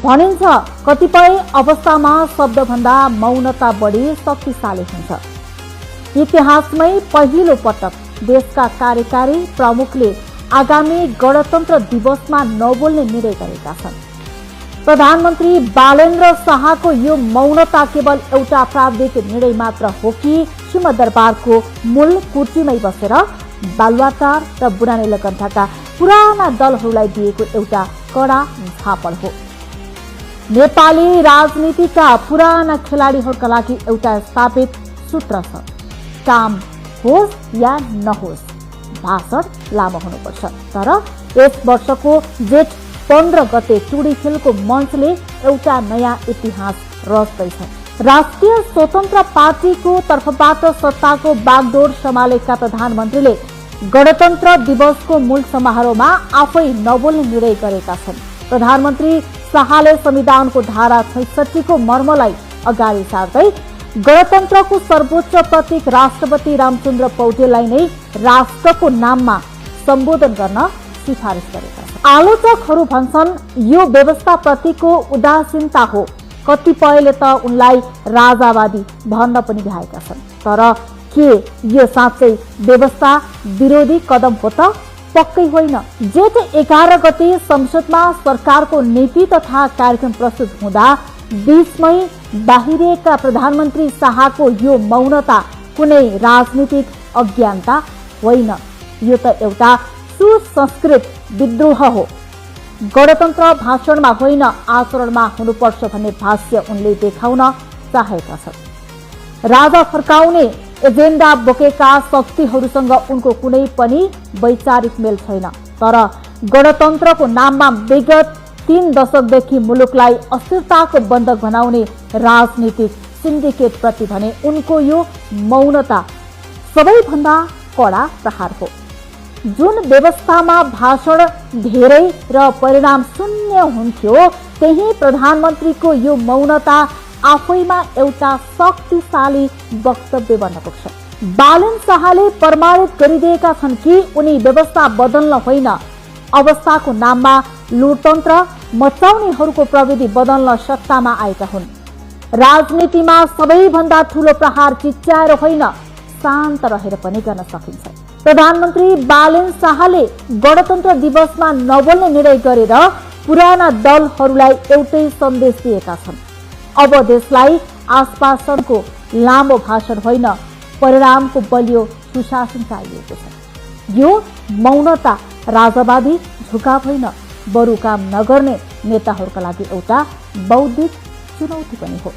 भनिन्छ कतिपय अवस्थामा शब्दभन्दा मौनता बढी शक्तिशाली हुन्छ। इतिहासमै पहिलो पटक देशका कार्यकारी प्रमुखले आगामी गणतन्त्र दिवसमा नबोल्ने निर्णय गरेका छन्। प्रधानमन्त्री बालेन्द्र शाहको यो मौनता केवल एउटा प्राविधिक निर्णय मात्र हो कि सिंहदरबारको मूल कुर्सीमै बसेर बालुवाटार र बुढा नीलकण्ठका पुराना दलहरूलाई दिएको एउटा कडा झापड हो। नेपाली राजनीतिका पुराना खेलाडीहरूका लागि एउटा स्थापित सूत्र छ, काम होस् या नहोस् भाषण लामो हुनुपर्छ। तर यस वर्षको जेठ 15 गते टुडी खेलको मञ्चले एउटा नयाँ इतिहास रच्दैछ। राष्ट्रिय स्वतन्त्र पार्टीको तर्फबाट सत्ताको बागडोर सम्हालेका प्रधानमन्त्रीले गणतन्त्र दिवसको मूल समारोहमा आफै नबोल्ने निर्णय गरेका छन्। प्रधानमन्त्री शाहले संविधानको धारा 66 को मर्मलाई अगाडि सार्दै गणतन्त्रको सर्वोच्च प्रतीक राष्ट्रपति रामचन्द्र पौडेललाई नै राष्ट्रको नाममा सम्बोधन गर्न सिफारिस गरेका छन्। आलोचकहरू भन्छन् यो व्यवस्थाप्रतिको उदासीनता हो। कतिपयले त उनलाई राजावादी भन्न पनि भएका छन्। तर के यो साँच्चै व्यवस्था विरोधी कदम हो त? पक्कै होइन। जेठ 11 गते संसदमा सरकारको नीति तथा कार्यक्रम प्रस्तुत हुँदा बीचमै बाहिरिएका प्रधानमन्त्री शाहको यो मौनता कुनै राजनीतिक अज्ञानता होइन, यो त एउटा सुसंस्कृत विद्रोह हो। गणतन्त्र भाषणमा होइन आचरणमा हुनुपर्छ भन्ने भाष्य उनले देखाउन चाहेका छन्। राजा फर्काउने एजेन्डा बोकेका शक्तिहरूसँग उनको कुनै पनि वैचारिक मेल छैन। तर गणतन्त्रको नाममा विगत 3 दशकदेखि मुलुकलाई अस्थिरताको बन्धक बनाउने राजनीतिक सिन्डिकेट प्रति भने उनको यो मौनता सबैभन्दा कडा प्रहार हो। जुन व्यवस्थामा भाषण धेरै र परिणाम शून्य हुन्थ्यो, त्यही प्रधानमन्त्रीको यो मौनता आफैमा एउटा शक्तिशाली वक्तव्य बन्न पुग्छ। बालेन्द्र शाहले प्रमाणित गरिदिएका छन् कि उनी व्यवस्था बदल्न होइन, अवस्थाको नाममा लोकतन्त्र मचाउनेहरूको प्रविधि बदल्न सत्तामा आएका हुन्। राजनीतिमा सबैभन्दा ठूलो प्रहार चिच्याएर होइन, शान्त रहेर पनि गर्न सकिन्छ। प्रधानमन्त्री बालेन्द्र शाहले गणतन्त्र दिवसमा नबोल्ने निर्णय गरेर पुराना दलहरूलाई एउटै सन्देश दिएका छन्। अब देशलाई आश्वासनको लामो भाषण होइन, परिणामको बलियो सुशासन चाहिएको छ। यो मौनता राजावादी झुकाव होइन, बरु काम नगर्ने नेताहरूका लागि एउटा बौद्धिक चुनौती पनि हो।